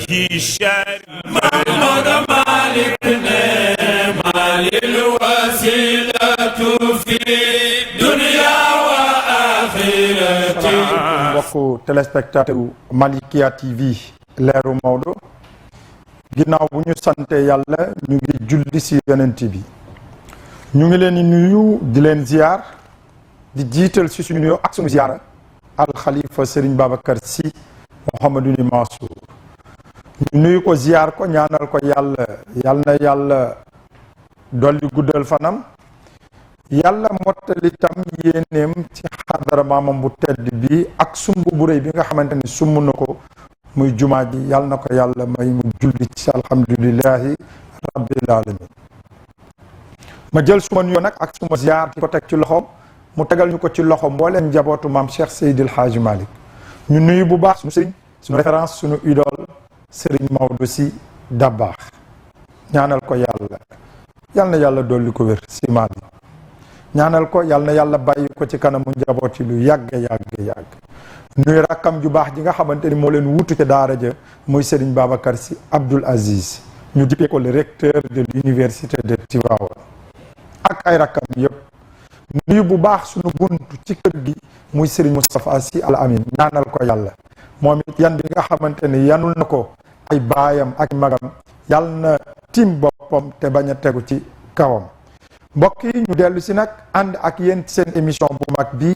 وجهه الشريف محمد مالك ما للوسيلة في دنيا وآخرة. mbokku téléspectateur Malikia TV leeru Maodo ginnaaw bu ñu sante yàlla ñu ngi julli ci yonent bi ñu ngi leen di nuyu di leen ziar di jiital ci suñu nuyoo ak suñu ziara alxalifa Serigne Babacar Sy Mouhamadou Mansour ñu nuyu ko ziar ko ñaanal ko yàlla na yàlla dolli guddal fanam yàlla mottali tam yéeneem ci xadara maamam bu tedd bi ak sumb bu rëy bi nga xamante ni sumb na ko muy jumaa ji yàlla na ko yàlla may mu julli ci alhamdulillahi rabbil alamin ma jël suma nuyoo nag ak suma ziar di ko teg ci loxoom mu tegal ñu ko ci loxo mbooleem njabootu maam Cheikh Seydil Hadji Malick ñu nuyu bu baax suñu sëriñ suñu référence suñu idole Serigne Maodo Sy Dabakh ñaanal ko yàlla na yàlla dolli ko wér si Malick ñaanal ko yàlla na yàlla bàyyi ko ci kanamu njaboot yi lu yàgg nuyu rakkam ju baax ji nga xamante ni moo leen wutu ci daara ja muy Serigne Babacar Sy Abdoul Aziz ñu dippee ko le recteur de l'université de Tivaouane ak ay rakkam yëpp nuyu bu baax suñu buntu ci kër gi muy Serigne Moustapha Sy Al Amin ñaanal ko yàlla moom it yan bi nga xamante ni yanul na ko ay baayam ak magam yàlla na tiim boppam te bañ a tegu ci kawam mbokk yi ñu dellu si nag ànd ak yéen seen émission bu mag bii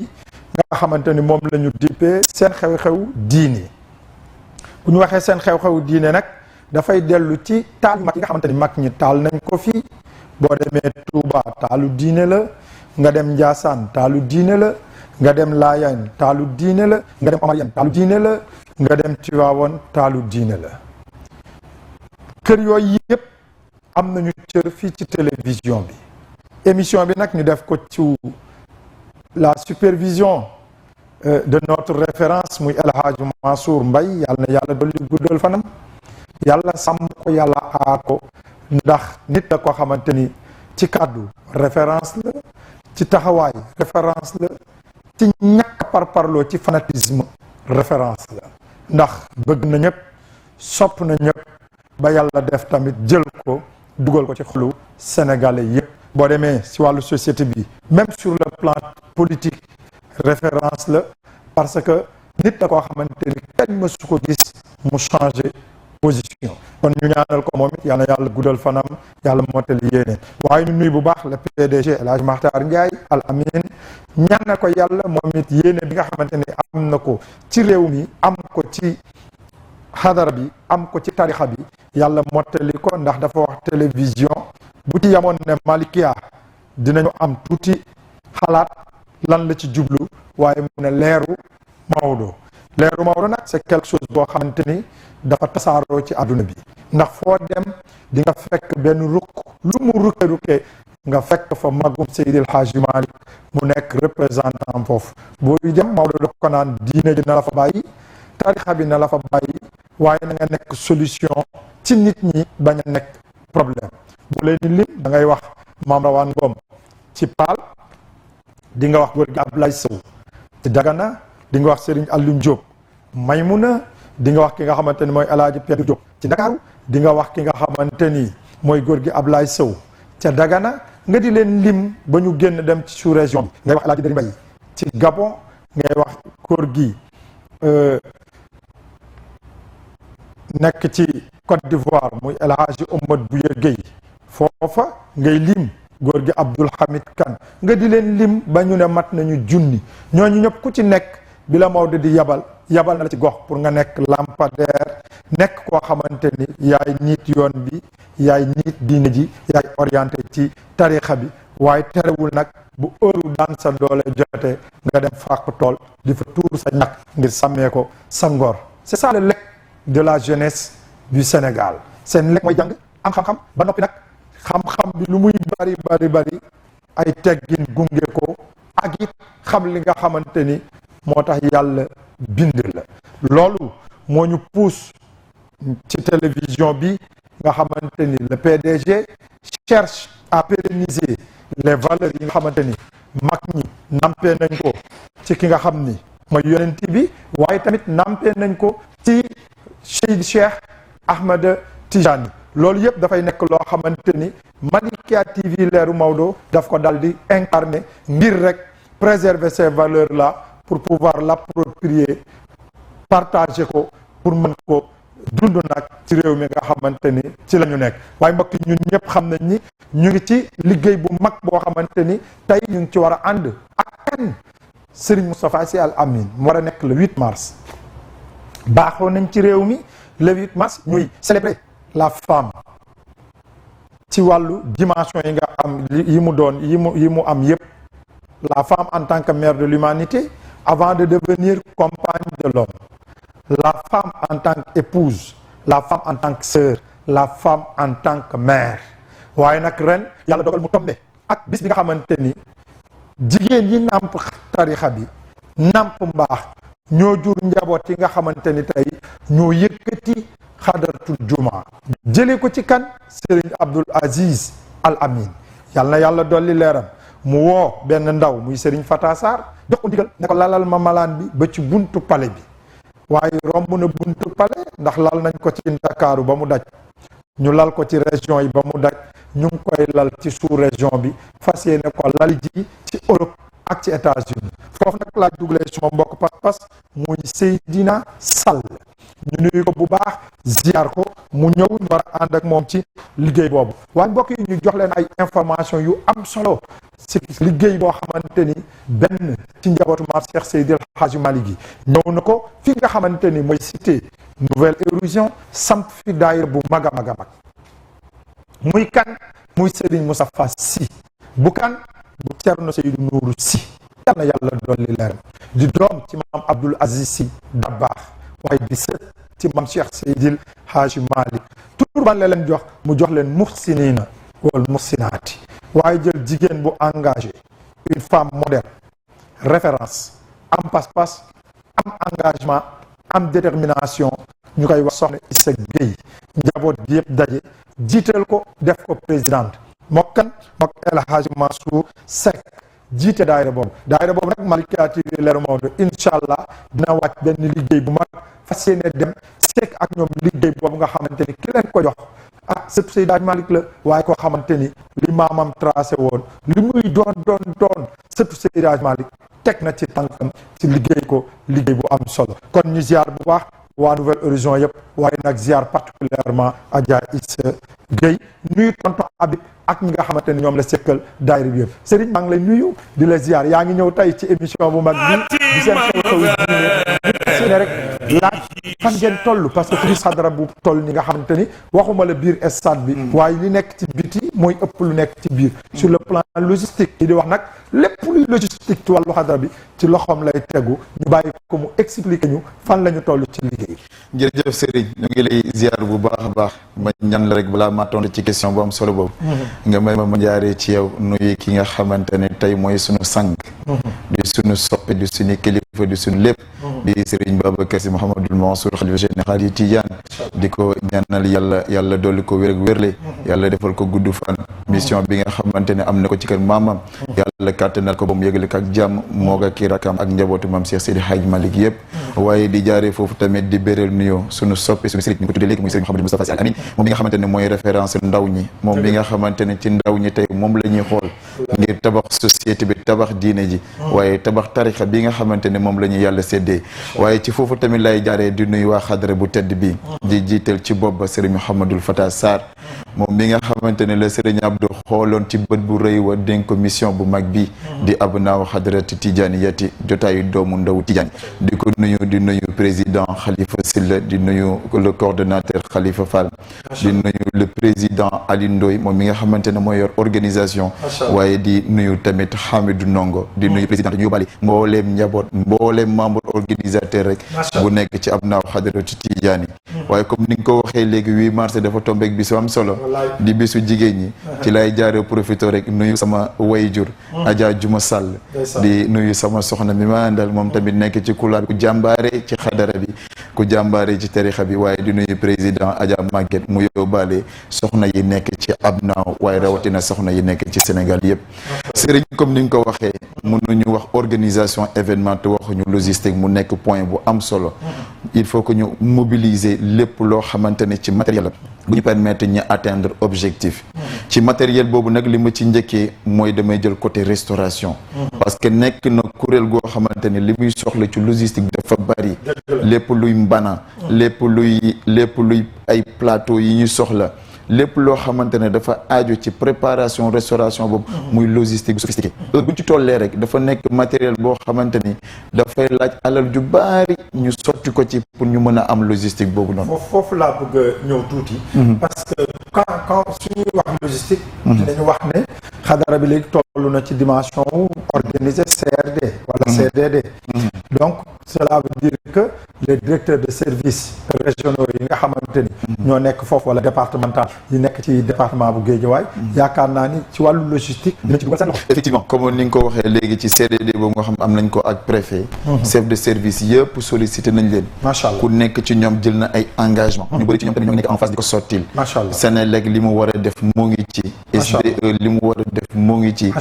nga xamante ni moom la ñu dippee seen xew-xew diine bu ñu waxee seen xew-xew diine nag dafay dellu ci taal mag yi nga xamante ni mag ñi taal nañ ko fii boo demee Touba taalu diine la nga dem Ndiassane taalu diine la nga dem Layène taalu diine la nga dem Omarienne taalu diine la nga dem Tivaouane taalu diine la kër yooyu yëpp am nañu cër fii ci télévision bi émission bi nag ñu def ko ci la supervision de notre référence muy El Hadj Mansour Mbaye yàlla na yàlla dolli guddal fanam yàlla sàmm ko yàlla aar ko ndax nit la ko xamante ni ci kàddu référence la ci taxawaay référence la ci ñàkk parparloo ci fanatisme référence la ndax bëgg na ñëpp sopp na ñëpp ba yàlla def tamit jël ko dugal ko ci xolu sénégalais yëpp boo demee si wàllu société bi même sur le plan politique référence la parce que nit la koo xamante ni kenn mësu ko gis mu changé position kon ñu ñaanal ko moom it yàlla na yàlla guddal fanam yàlla mottali yéene waaye ñu nuy bu baax le PDG El Hadj Makhtar Ndiaye Al Amin ñaan ko yàlla moom it yéene bi nga xamante ni am na ko ci réew mi am ko ci xadara bi am ko ci tarixa bi yàlla mottali ko ndax dafa wax télévision bu ci yamoon ne Malikia dinañu am tuuti xalaat lan la ci jublu waaye mu ne leeru Maodo nag c'est quelque chose boo xamante ni dafa tasaaroo ci àdduna bi ndax foo dem di nga fekk benn rukk lu mu rukke nga fekk fa magum Seydil Hadji Malick mu nekk représentant foofu booy dem Maodo da ko naan diine ji na la fa bàyyi tarixa bi na la fa bàyyi waaye na nga nekk solution ci nit ñi bañ a nekk problème bu leen di lim da ngay wax Mame Rawane Ngom ci Paal di nga wax góor gi Abdoulaye Sow ci Dagana di nga wax Serigne Alioune Diop Maymuna di nga wax ki nga xamante ni mooy El Hadji Pierre Diop ci Dakar di nga wax ki nga xamante ni mooy góor gi Abdoulaye Sow ca Dagana nga di leen lim ba ñu génn dem ci sous région bi ngay wax El Hadji Dari Mbaye ci Gabon ngay wax góor gi nekk ci Côte d'Ivoire muy El Hadji Omar Bouye Gueye foofa ngay lim góor gi Abdoul Hamid Kane nga di leen lim ba ñu ne mat nañu junni ñooñu ñëpp ku ci nekk bi la Maodo di yabal na la ci gox pour nga nekk lampadaire nekk koo xamante ni yaay niit yoon bi yaay niit diine ji yaay orienté ci tarixa bi waaye terewul nag bu heure daan sa doole jotee nga dem fàq tool di fa tuur sa ñàkk ngir sàmmee ko sa ngor c'est ça le lekk de la jeunesse du Sénégal seen lekk mooy jàng am xam-xam ba noppi nag xam-xam bi lu muy bari ay teggin gunge ko ak it xam li nga xamante ni moo tax yàlla bind la loolu moo ñu pousse ci télévision bi nga xamante ni le PDG cherche à pérenniser les valeurs yi nga xamante ni mag ñi nampee nañ ko ci ki nga xam ni mooy yonent bi waaye tamit nampee nañ ko ci Seydi Cheikh Ahmed Tijani loolu yëpp dafay nekk loo xamante ni Malikia TV leeru Maodo daf ko dal di incarner ngir rek préserver ces valeurs là pour pouvoir l'approprier partager ko pour mën ko dund nag ci réew mi nga xamante ni ci la ñu nekk waaye mbokk yi ñun ñëpp xam nañ ni ñu ngi ci liggéey bu mag boo xamante ni tey ñu ngi ci war a ànd ak kan Serigne Moustapha Sy Al Amine mu war a nekk le 8 mars baaxoo nañ ci réew mi le 8 mars ñuy célébrer la femme ci wàllu dimension yi nga am yi mu doon yi mu am yépp la femme en tant que mère de l'humanité avant de devenir compagne de l'homme, la femme en tant qu'épouse, la femme en tant que sœur, la femme en tant que mère. waaye nag ren yàlla dogal mu tombe ak bis bi nga xamante ni jigéen yi nàmp tarixa bi nàmp mbaax ñoo jur njaboot yi nga xamante ni tey ñoo yëkkati xadaratul juma jëlee ko ci kan Serigne Abdoul Aziz Al Amine yàlla na yàlla dolli leeram mu woo benn ndaw muy Serigne Fata Sarr jox ko ndigal ne ko lalal ma malaan bi ba ci buntu palais bi waaye romb na buntu palais ndax lal nañ ko ci Ndakaaru ba mu daj ñu lal ko ci région yi ba mu daj ñu ngi koy lal ci sous région bi fas yéene ko lal ji ci Europe ak ci États-Unis foofu nag laaj dugalee suma mbokk pas-pas muy Seydina Sall ñu nuyu ko bu baax ziar ko mu ñëw ñu war a ànd ak moom ci liggéey boobu waaye mbokk yi ñu jox leen ay information yu am solo ci liggéey boo xamante ni benn ci njabootu Maam Cheikh Seydi El Hadji Malick gi ñëw na ko fi nga xamante ni mooy cité Nouvelle Horizon samp fi daayira bu mag a mag a mag muy kan muy Serigne Moustapha Sy bu kan bu Thierno Seydou Nourou Sy yal na yàlla dolli leeram di doom ci maam Abdoul Aziz Sy Dabakh waaye di sët ci maam Cheikh Seydil Hadji Malick tur ban la leen jox mu jox leen muhsinina wal muhsinaati waaye jël jigéen bu engagé une femme moderne référence am pas-pas am engagement am détermination ñu koy wax soxna Issa Gueye njaboot gi yëpp daje jiital ko def ko présidente mokkan mok El Hadji Mansour Seck jiite daayira boobu nag Malikia TV leeru Maodo incha allah dina wàcc benn liggéey bu mag fas yéene dem sekk ak ñoom liggéey boobu nga xamante ni ki leen ko jox sëtu Seydi Hadji Malick la waaye koo xamante ni li maamam tracé woon li muy doon sëtu Seydi Hadji Malick teg na ci tànkam ci liggéey ko liggéey bu am solo kon ñu ziar bu baax waa Nouvelle Horizon yëpp waaye nag ziar particulièrement Adja Issa Gueye nuyu tonton Habib ak ñi nga xamante ni ñoom la sekkal daayira bi yëpp Serigne maa ngi lay nuyu di la ziar yaa ngi ñëw tey ci émission bu mag bi di seen xew-xew diine rek laaj fan ngeen toll parce que fi sadara bu toll ni nga xamante ni waxuma la biir stade bi waaye li nekk ci biti mooy ëpp lu nekk ci biir sur le plan logistique yi di wax nag lépp luy logistique ci wàllu xadara bi ci loxoom lay tegu ñu bàyyi ko mu expliquer ñu fan la ñu toll ci liggéey. jërëjëf Serigne ñu ngi lay ziar bu baax a baax ma ñaan la rek balaa maa tontu ci question bu am solo boobu nga may ma jaaree ci yow nuyu ki nga xamante ne tey mooy sunu sang di sunu soppe di sunu kilifa di sunu lépp di Serigne Babacar Sy Mouhamadoul Mansour xalifa général yi Tidiane di ko ñaanal yàlla dolli ko wér ak wérle yàlla defal ko gudd fan mission bi nga xamante ne am na ko ci kër maamam yàlla kàttanal ko ba mu yëgale ko ak jàmm moo ga kii rakam ak njabootu maam Cheikh Seydi Hadji Malick yëpp waaye di jaaree foofu tamit di béral nuyoo sunu soppe sunu sëriñ ñu ko tuddee léegi muy Serigne Mouhamadou Moustapha Sy Al Amine moom bi nga xamante ne mooy référence ndaw ñi moom bi nga xamante ne ci ndaw ñi tey moom la ñuy xool ngir tabax société bi tabax diine ji waaye tabax tarixa bi nga xamante ne moom la ñuy yàlla séddee waaye ci foofu tamit lay jaaree di nuyu waa xadara bu tedd bi di jiital ci bopp ba Serigne Mouhamadoul Fata Sarr moom bi nga xamante ne la Serigne Abdou xooloon ci bët bu rëy wa dénk ko mission bu mag bi di abnaaw xadarati tijaaniyati jotaayu doomu ndaw tijaan di ko nuyu di nuyu président Khalifa Silla di nuyu le coordonnateur Khalifa Fall di nuyu le président Ali Ndoye moom mi nga xamante ne mooy yor organisation waaye di nuyu tamit Hamidou Ndongo di nuyu président ñu yóbbaale mbooleem njaboot mbooleem membre organisateur rek bu nekk ci abnaaw xadarati tijaani waaye comme ni nga ko waxee léegi 8 mars dafa tombeek bisu am solo di bisu jigéen ñi ci lay jaaree profité rek nuyu sama wayjur Adja Juma Sall di nuyu sama soxna mi ma àndal moom tamit nekk ci kulaar ku jàmbaare ci xadara bi ku jàmbaare ci tarixa bi waaye di nuyu président Adja Maguette mu yóbbaale soxna yi nekk ci abnaaw waaye rawatina soxna yi nekk ci Sénégal yëpp Serigne comme ni nga ko waxee mënuñu wax organisation événement te waxuñu logistique mu nekk point bu am solo il faut que ñu mobiliser lépp loo xamante ne ci matériel la bu ñu permettre ñu atteindre objectif ci matériel boobu nag li ma ci njëkkee mooy damay jël côté restauration parce que nekk na kuréel goo xamante ne li muy soxla ci logistique dafa bari lépp luy mbana lépp luy ay plateau yi ñu soxla lépp loo xamante ne dafa aajo ci préparation restauration boobu muy logistique sophistiqué bu ñu ci tollee rek dafa nekk matériel boo xamante ni dafay laaj alal ju baari ñu sotti ko ci pour ñu mën a am logistique boobu noonu. foofu laa bëgg a ñëw tuuti. parce que quand suñuy wax logistique. dañu wax ne xadara bi léegi toll na ci dimension organiser CRD wala CDD. donc cela veut dire que les directeurs de services régionaux yi nga xamante ni ñoo nekk foofu wala départemental yi nekk ci département bu Guédiawaye yaakaar naa ni ci wàllu logistique dina ci dugal seen loxo. effectivement comme ni nga ko waxee léegi ci CDD boobu nga xam am nañ ko ak préfet chef de service yëpp sollicité nañ leen macha allah ku nekk ci ñoom jël na ay engagement ñu bëri ci ñoom tamit ñoo ngi nekk en face di ko sottil macha allah Sénélec li mu war a def moo ngi ci SDE li mu war a def moo ngi ci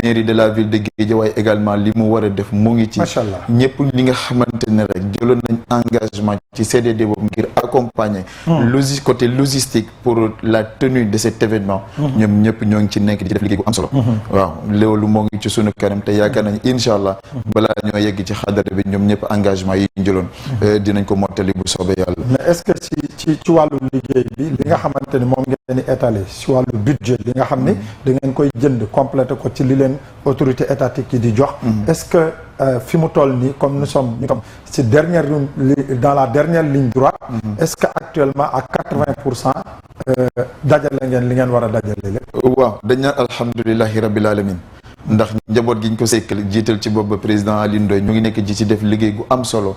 mairie de la ville de Guédiawaye également li mu war a def moo ngi ci macha allah ñëpp li nga xamante ne rek jëloon nañ engagement ci CDD boobu ngir accompagner côté logistique pour la tenue de cet événement ñoom ñëpp ñoo ngi ci nekk di def liggéey bu am solo waaw loolu moo ngi ci sunu kanam te yaakaar nañ incha allah balaa ñoo yegg ci xadara bi ñoom ñëpp engagement yi ñu jëloon dinañ ko mottali bu soobee yàlla. mais est-ce que ci wàllu liggéey bi li nga xamante ni moom ngeen di étaler ci wàllu budget li nga xam ni da ngeen koy jënd complété ko ci li leen autorité étatique yi di jox est-ce que fi mu toll nii comme nous sommes ci dans la dernière ligne droite est-ce que actuellement à 80% dajale ngeen li ngeen war a dajale lépp. waaw dañ naan alhamdulilahi rabbil alamin ndax njaboot gi ñu ko sekkal jiital ci bopp ba président Alioune Ndoye ñu ngi nekk ji ci def liggéey gu am solo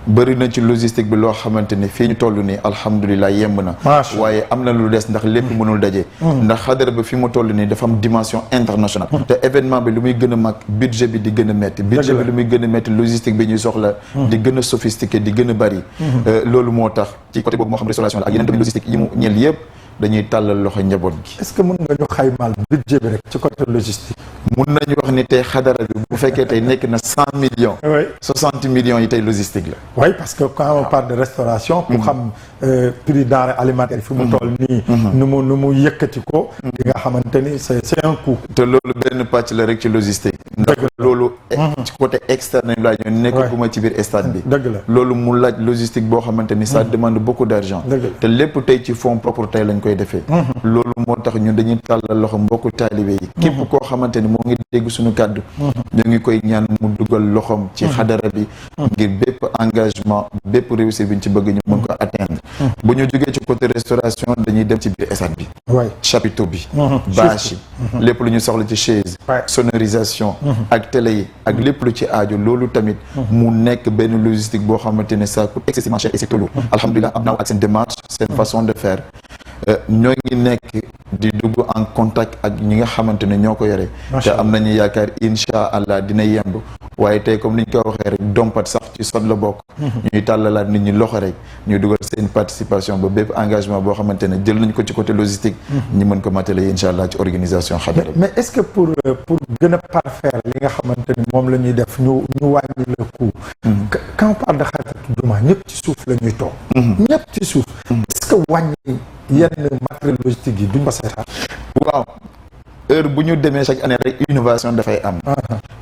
bëri na ci logistique bi loo xamante ne fii ñu toll nii alhamdulilah yemb na waaye am na lu des ndax lépp mënul daje ndax xadara ba fi mu toll nii dafa am dimension internationale te événement bi lu muy gën a mag budget bi di gën a métti budget bi lu muy gën a métti logistique bi ñuy soxla di gën a sophistiqué di gën a bëri loolu moo tax ci côté boobu moo xam restauration la ak yeneen tamit logistique yi mu ñeel yëpp dañuy tàllal loxo njaboot gi. est-ce que mën nga ñu xaymaal budget bi rek ci côté logistique. mun nañu wax ni tey xadara bi bu fekkee tey nekk na 100 millions. oui 60 millions yi tey logistique la. oui parce que quand on parle de restauration. ku xam prix denrée alimentaire fi mu toll nii. nu mu yëkkati ko. di nga xamante ni c'est un coût. te loolu benn pàcc la rek ci logistique. ndax loolu. ci côté externe laa ñëw nekkuma ci biir stade bi. dëgg la loolu mu laaj logistique boo xamante ni ça demande beaucoup d'argent. te lépp tey ci fonds propre tey lañ koy defee. loolu moo tax ñun dañuy tàllal loxo mbokku taalibe yi. képp koo xamante ni moo ngi dégg suñu kàddu. ñu ngi koy ñaan mu dugal loxoom ci xadara bi. ngir bépp engagement bépp réussite bi ñu ci bëgg ñu mën ko atteindre. bu ñu jógee ci côté restauration dañuy dem ci biir stade bi. chapiteau bi. bâche yi. lépp lu ñu soxla ci chaise. sonorisation. ak télé yi ak lépp lu ci aajo loolu tamit. mu nekk benn logistique boo xamante ne ça coûte excessivement cher et c'est lourd. alhamdulilah am naa ak seen démarche seen façon de faire. ñoo ngi nekk di dugg en contact ak ñi nga xamante ne ñoo ko yore te am nañu yaakaar incha allah dina yemb waaye tey comme ni ñu ko waxee rek dompat sax ci sot la bokk ñuy tàllalaat nit ñi loxo rek ñuy dugal seen participation ba bépp engagement boo xamante ne jël nañ ko ci côté logistique ñi mën ko matale incha allah ci organisation xadara bi. mais est-ce que pour gën a parfaire li nga xamante ni moom la ñuy def ñu wàññi le coût quand on parle de xadaratu jumaa ñëpp ci suuf la ñuy toog ñëpp ci suuf est-ce que wàññi yenn matériel logistique yi duñ ko seetaan. waaw heure bu ñu demee chaque année rek innovation dafay am.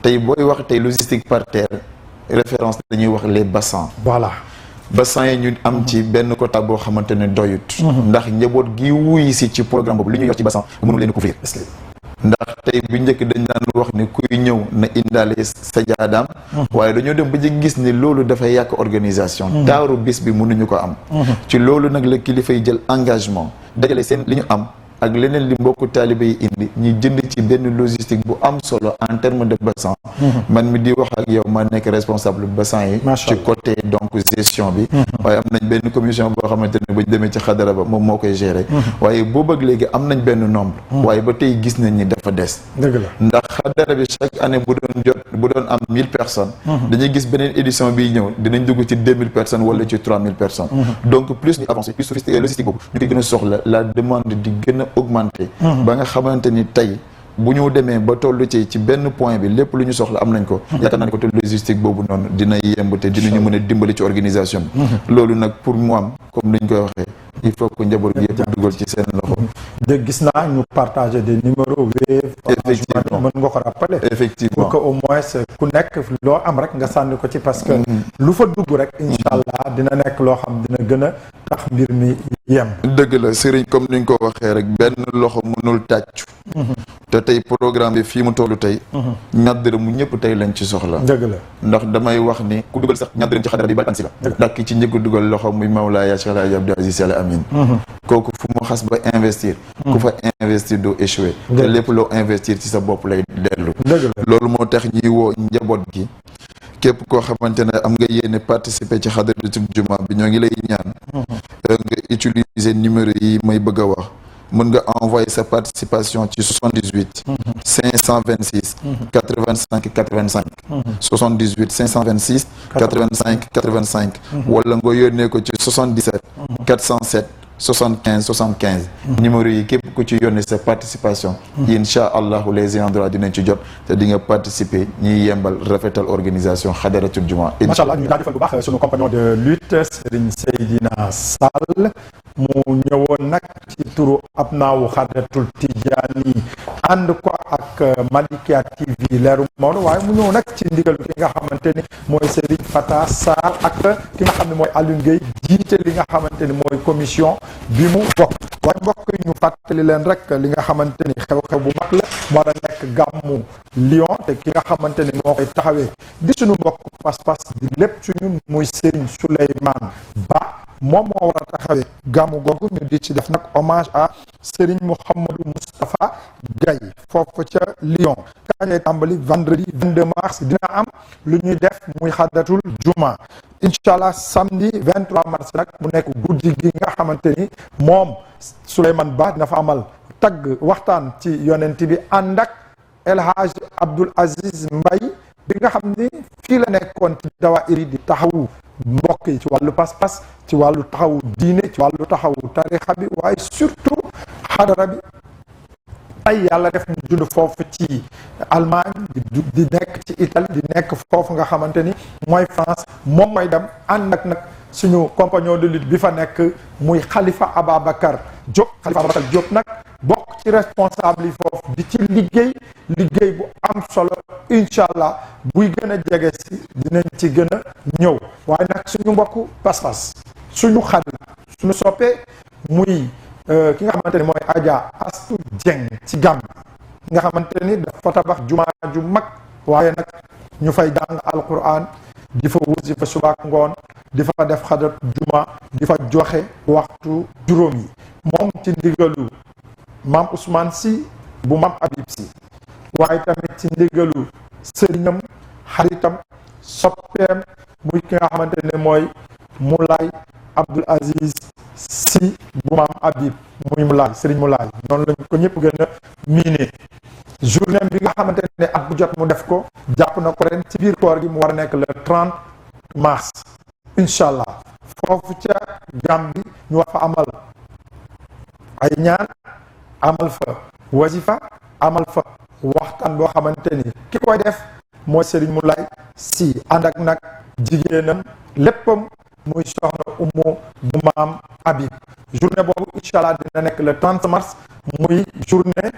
tey booy wax tey logistique par terre référence dañuy wax les bassins. voilà bassins yi ñu am ci benn quota boo xamante ne doyut. ndax njaboot gi wuy si ci programme boobu li ñuy yor ci bassin mënul leen couvrir. ndax tey bu njëkk dañ daan wax ni kuy ñëw na indaale sa jaadaam waaye dañoo dem ba ci gis ni loolu dafay yàq organisation taaru bis bi mënuñu ko am ci loolu nag la kilifa yi jël engagement dajale seen li ñu am ak leneen li mbokku taalibe yi indi ñi jënd ci benn logistique bu am solo en terme de bassin man mi di wax ak yow ma nekk responsable bassin yi ci côté donc gestion bi waaye am nañ benn commission boo xamante ne bu ñu demee ci xadara ba moom moo koy gérer waaye boobu ak léegi am nañ benn nombre waaye ba tey gis nañ ni dafa des dëgg la ndax xadara bi chaque année bu doon am 1000 personnes dañuy gis beneen édition bi ñëw dinañ dugg ci 2000 personnes wala ci 3000 personnes donc plus ñu avancé plus sophistiqué logistique boobu ñu koy gën a soxla la demande di gën a augmenté ba nga xamante ni tey bu ñu demee ba toll ci benn point bi lépp lu ñu soxla am nañ ko yaakaar naa ne côté logistique boobu noonu dina yemb te dinañu mën a dimbali ci organisation bi loolu nag pour mu am comme niñ koy waxee il faut que njaboot gi yëpp dugal ci seen loxo de gis naa ñu partager des numéros Wave effectivement mën nga ko rappeler effectivement pour que au moins ku nekk loo am rek nga sànni ko ci parce que lu fa dugg rek incha allah dina nekk loo xam dina gën a tax mbir mi yem dëgg la sëriñ comme ni nga ko waxee rek benn loxo mënul tàccu te tey programme bi fii mu tollu tey ñaar dërëm mu ñëpp tey lañ ci soxla dëgg la ndax damay wax ni ku dugal sax ñaar dërëm ci xadara bi bal ansi la ndax ki ci njëkk dugal loxo muy Mawlaaya Cheikh El Hadji Abdou Aziz Al Amin kooku fu mu xas ba investir ku fa investir doo échouer te lépp loo investir ci sa bopp lay dellu loolu moo tax ñuy woo njaboot gi képp koo xamante ne am nga yéene participer ci xadaratul juma bi ñoo ngi lay ñaan nga utiliser numéro yi may bëgg a wax mën nga envoyer sa participation ci 78 526 85 85 78 526 85 85 wala nga yónnee ko ci 77 407 75 75 numéro yi képp ku ci yónnee sa participation incha allahu les ayants droit dinañ ci jot te di nga participer ñiy yembal rafetal organisation xadaratul juma macha allah ñu jaajëfal bu baax sunu compagnon de lutte Serigne Seydina Sall mu ñëwoon nag ci turu abnaawu xadaratul Tijaani ànd ko ak Malikia TV leeru Maodo waaye mu ñëw nag ci ndigal ki nga xamante ni mooy Serigne Fata Sarr ak ki nga xam ne mooy Alioune Gueye jiite li nga xamante ni mooy commission bi mu bokk waaye mbokk yi ñu fàttali leen rek li nga xamante ni xew-xew bu mag la war a nekk gàmmu Lyon te ki nga xamante ni moo koy taxawee di suñu mbokk pas-pas di lépp suñu muy Serigne Souleymane Ba moom moo war a taxawee gàmmu googu ñu di ci def nag hommage à Serigne Mouhamadou Moustapha Gaye foofu ca Lyon kañ lay tàmbali vendredi 22 mars dina am lu ñuy def muy xaddatul juma incha allah samedi 23 mars nag mu nekk guddi gi nga xamante ni moom Souleymane Ba dina fa amal tagg waxtaan ci yonent bi ànd ak El Hadj Abdoul Aziz Mbaye bi nga xam ni fii la nekkoon ci dawaayir di taxawu mbokk yi ci wàllu pas-pas ci wàllu taxawu diine ci wàllu taxawu tarixa bi waaye surtout xadara bi tey yàlla def mu jund foofu ci Allemagne di nekk ci Italie di nekk foofu nga xamante ni mooy France moom mooy dem ànd ak nag suñu compagnon de lutte bi fa nekk muy Khalifa Ababacar Diop nag bokk ci responsable yi foofu di ci liggéey bu am solo incha allah buy gën a jege si dinañ ci gën a ñëw waaye nag suñu mbokku pas-pas suñu xarit suñu soppee muy ki nga xamante ni mooy Adja Astou Dieng ci Gàmbi nga xamante ni dafa tabax jumaa ju mag waaye nag ñu fay jàng alquran di fa wasifa suba ak ngoon di fa def xadat juma di fa joxe waxtu juróom yi moom ci ndigalu maam Ousmane Sy bu maam Habib Sy waaye tamit ci ndigalu sëriñam xaritam soppeem muy ki nga xamante ne mooy Moulay Abdoul Aziz Sy bu maam Habib muy Moulay sëriñ Moulay noonu lañ ko ñëpp gën a miine journée bi nga xamante ne at bu jot mu def ko jàpp na ko ren ci biir koor gi mu war a nekk le 30 mars incha allah foofu ca Gàmbi ñu war fa amal ay ñaan amal fa wasifa amal fa waxtaan boo xamante ni ki koy def mooy Serigne Moulay Sy ànd ak nag jigéenam léppam muy soxna Umu bu maam Habib journée boobu incha allah dina nekk le 30 mars muy journée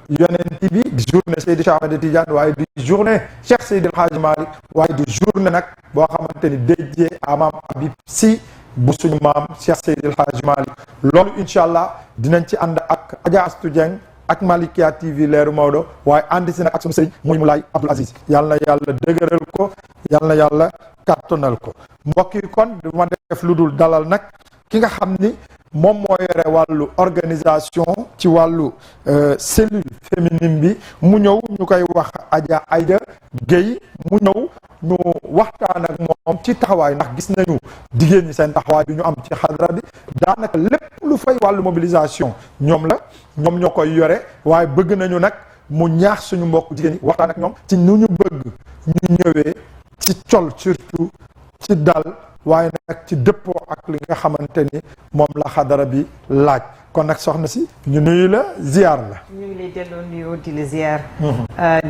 yonent bi di journée Seydi Cheikh Ahmed Tidiane waaye di journée Cheikh Seydi El Hadji Malick waaye di journée nag boo xamante ni dédié à maam Habib Sy bu suñu maam Cheikh Seydi El Hadji Malick loolu incha allah dinañ ci ànd ak Adja Astou Dieng ak Malikia TV leeru Maodo waaye ànd si nag ak suñu sëriñ muy Moulay Abdoul Aziz yal na yàlla dëgëral ko yal na yàlla kàttanal ko mbokk yi kon du ma def lu dul dalal nag ki nga xam ni moom moo yore wàllu organisation ci wàllu cellule féminine bi mu ñëw ñu koy wax Adja Aïda Gueye mu ñëw ñu waxtaan ak moom ci taxawaay ndax gis nañu jigéen ñi seen taxawaay bi ñu am ci xadra bi daanaka lépp lu fay wàllu mobilisation ñoom ñoo koy yore waaye bëgg nañu nag mu ñaax suñu mbokk jigéen ñi waxtaan ak ñoom ci nu ñu bëgg ñu ñëwee ci col surtout ci dal waaye nag ci dëppoo ak li nga xamante ni moom la xadara bi laaj kon nag soxna si ñu nuyu la ziar la. ñu ngi lay delloo nuyoo di la ziar.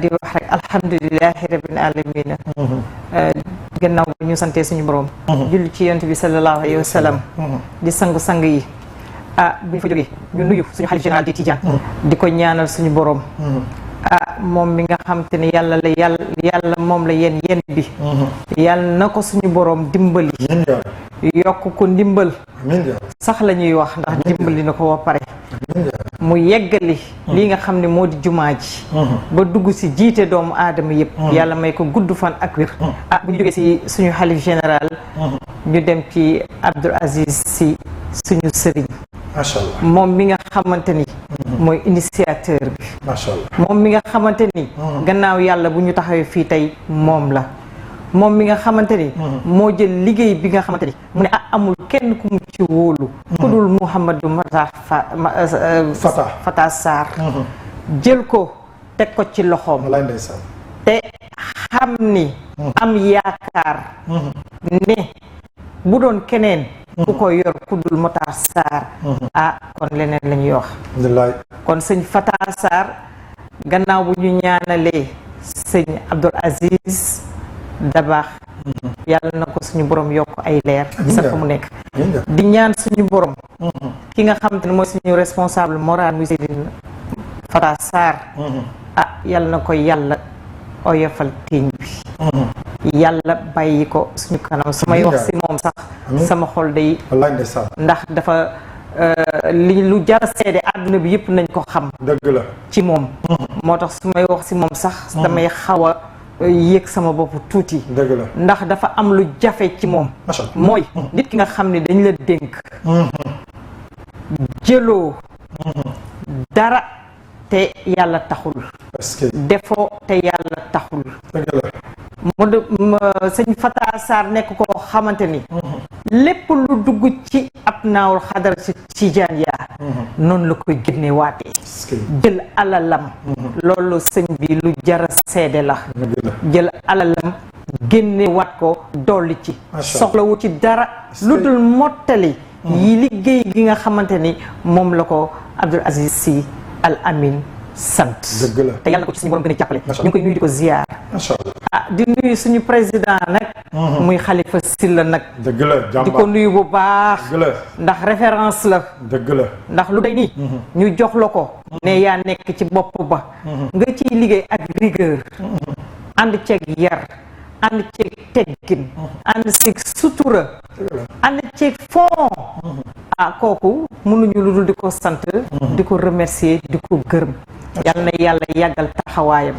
di wax rek alhamdulilahi rabbil alamin. gannaaw bu ñu santee suñu borom. julli ci yonent bi sallallahu alayhi wa sallam. di sang-sang yi. bu ñu fa jógee ñu nuyu suñu xalif général di Tijaan. di ko ñaanal suñu borom. moom mi nga xam te ne yàlla moom la yéen bi. yàlla na ko suñu borom dimbali. yokk ko ndimbal. sax la ñuy wax ndax dimbali na ko ba pare. mu yeggali lii nga xam ne moo di jumaa ji. ba dugg si jiite doomu aadama yëpp. yàlla may ko gudd fan ak wér. bu ñu jógee si suñu xalif général. ñu dem ci Abdoul Aziz Sy suñu sëriñ. macha allah moom mi nga xamante ni. mooy initiateur bi. macha allah moom mi nga xamante ni. gannaaw yàlla bu ñu taxawee fii tey moom la. moom mi nga xamante ni. moo jël liggéey bi nga xamante ni mu ne amul kenn ku mu ci wóolu. ku dul Mouhamadou Fata Sarr. jël ko teg ko ci loxoom. walaay ndeysaan. te xam ni. am yaakaar. ne bu doon keneen. ku ko yor ku dul Matar Sarr. kon leneen la ñuy wax. kon sëñ Fata Sarr gannaaw bu ñu ñaanalee sëñ Abdoul Aziz Dabakh. yàlla na ko suñu borom yokk ay leer. gis fa mu nekk. di ñaan suñu borom. ki nga xam te ne mooy suñu responsable moral muy Seydina Fata Sarr. yàlla na ko yàlla oyofal téeñ bi. yàlla bàyyi ko suñu kanam su may wax si moom sax. sama xol day. wallaay ndeysaan. ndax dafa li lu jara seede àdduna bi yëpp nañ ko xam. dëgg la ci moom. moo tax su may wax si moom sax. damay xaw a yéeg sama bopp tuuti. dëgg la ndax dafa am lu jafe ci moom. mooy nit ki nga xam ne dañ la dénk. jëloo. dara te yàlla taxul. defoo te yàlla taxul. sëñ Fata Sarr nekk koo xamante ni. lépp lu dugg ci ab naawul xadara ci Tijaan yaa noonu la koy génne waatee. jël alalam. loolu sëñ bi lu jara seede la. jël alalam génne waat ko dolli ci. soxlawu ci dara lu dul mottali. yi liggéey gi nga xamante ni moom la ko Abdoul Aziz Sy Al Amin sant. dëgg la te yàlla na ko ci suñu borom gën a jàppale. ñu ngi koy nuyu di ko ziar. macha allah di nuyu suñu président nag. muy Khalifa Sylla nag. dëgg la jàmbaar di ko nuyu bu baax. dëgg la ndax référence la. dëgg la ndax lu day nii. ñu jox la ko. ne yaa nekk ci bopp ba. nga ciy liggéey ak rigueur. ànd ceeg yar. ànd ceeg teggin. ànd ceeg sutura. ànd ceeg fond. kooku mënuñu lu dul di ko sant. di ko remercier di ko gërëm. yàlla na yàlla yàggal taxawaayam.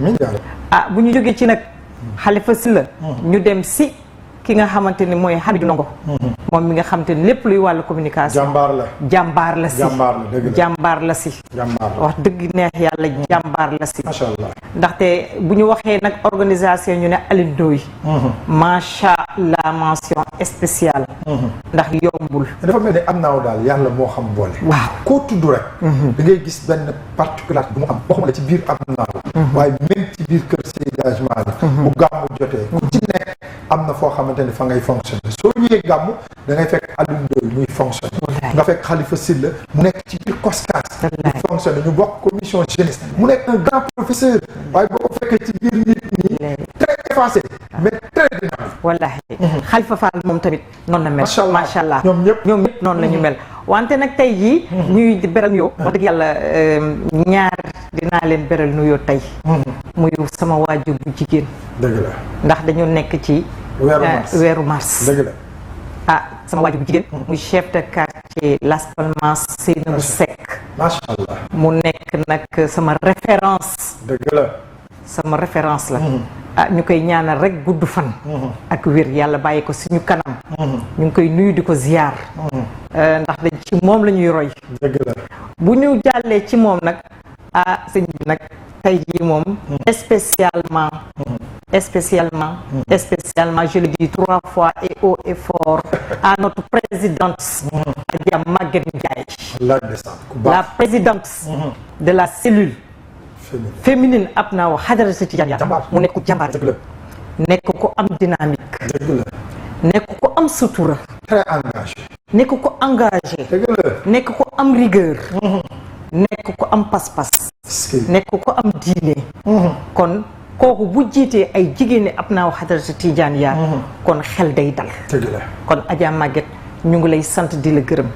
bu ñu jógee ci nag Khalifa Sylla ñu dem si ki nga xamante ni mooy Hamidou Ndongo. moom mi nga xamante ni lépp luy wàllu communication. jàmbaar la si. jàmbaar la si. wax dëgg neex yàlla jàmbaar la si. macha allah ndaxte bu ñu waxee nag organisation ñu ne Alioune Ndoye. macha allah mention spéciale. ndax yombul. dafa mel ni am naaw daal yàlla moo xam boole. waaw koo tudd rek. da ngay gis benn particularité bu mu am waxuma la ci biir am naaw. waaye même ci biir kër Seydi Hadji Malick bu gàmmu jotee ku ci nekk am na foo xamante ni fa ngay fonctionner soo ñëwee gàmmu da ngay fekk Alioune Ndoye muy fonctionner. nga fekk Khalifa Sylla mu nekk ci biir COSCAS. muy fonctionner ñu bokk commission jeunesse. mu nekk un grand professeur. waaye boo ko fekkee ci biir nit ñi très effacé mais très dynamique. wallaahi. Khalifa Fall moom tamit noonu la mel. macha allah ñoom ñëpp noonu la ñu mel. wante nag tey jii. ñuy beral nuyoo. wax dëgg yàlla ñaar dinaa leen beral nuyoo tey. muy sama waajur bu jigéen. dëgg la ndax dañu nekk ci. weeru mars dëgg la. sama waajur bu jigéen. muy chef de quartier Las Palmas Seynabou Seck. macha allah mu nekk nag sama référence. dëgg la. sama référence la. ñu koy ñaanal rek gudd fan. ak wér yàlla bàyyi ko suñu kanam. ñu ngi koy nuyu di ko ziyaar. ndax dañ ci moom la ñuy roy. dëgg la bu ñu jàllee ci moom nag sëñ bi nag tey jii moom. spécialement je le dis 3 fois et haut et fort à notre présidente. Adja Maguette Ndiaye. la présidente. de la cellule. féminine ab naa wax xadara sa Tijaan ya mu nekk ku jàmbaar. nekk ku am dynamique. nekk ko am sutura. très engagé. nekk ko engagé. dëgg la. nekk ko am rigueur. nekk ko am pas-pas. nekk ko am diine. kon kooku bu jiitee ay jigéeni ab naaw xadaratu Tijaan yaa kon xel day dal. dëgg la. kon Adja Maguette ñu ngi lay sant di la gërëm.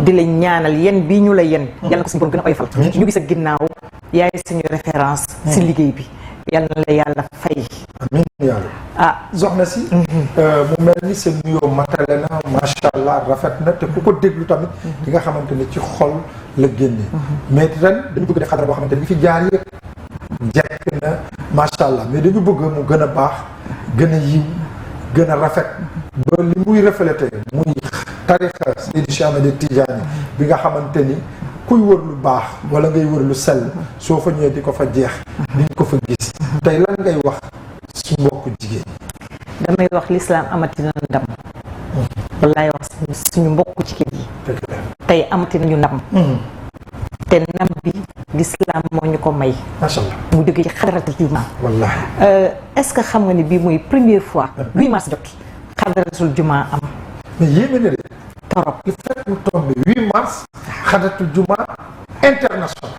di la ñaanal yen bii ñu la yen. yàlla na ko suñu borom gën a oyofal. ñu ngi sa ginnaaw yaay suñu référence. si liggéey bi yàlla na la yàlla fay. amiin yàlla. ah soxna si. mu mel ni seen nuyoo matale na macha allah rafet na te ku ko déglu tamit. di nga xamante ne ci xol la génne. mais ren dañu bëgg def xadara boo xamante ni fi jaar yëpp jekk na macha allah mais dañu bëgg mu gën a baax gën a yiw gën a rafet ba li muy reflété muy tarixa Seydi Cheikh Ahmed Tidiane bi nga xamante ni kuy wër lu baax wala ngay wër lu sell soo fa ñëwee di ko fa jeex di ko fa gis tey lan ngay wax su mbokku jigéen damay wax lislaam amati na ndam. wallaay wax suñu mbokku jigéen yi. tey amati nañu ndam. te ndam bi lislaam moo ñu ko may. macha allah mu jógee ci xadaratul juma. wallaahi. est-ce que xam nga ni bii mooy première fois. 8 mars jot xadaratul juma am. mais yéeme na de. torop le fait mu tombé 8 mars xadaratul juma international.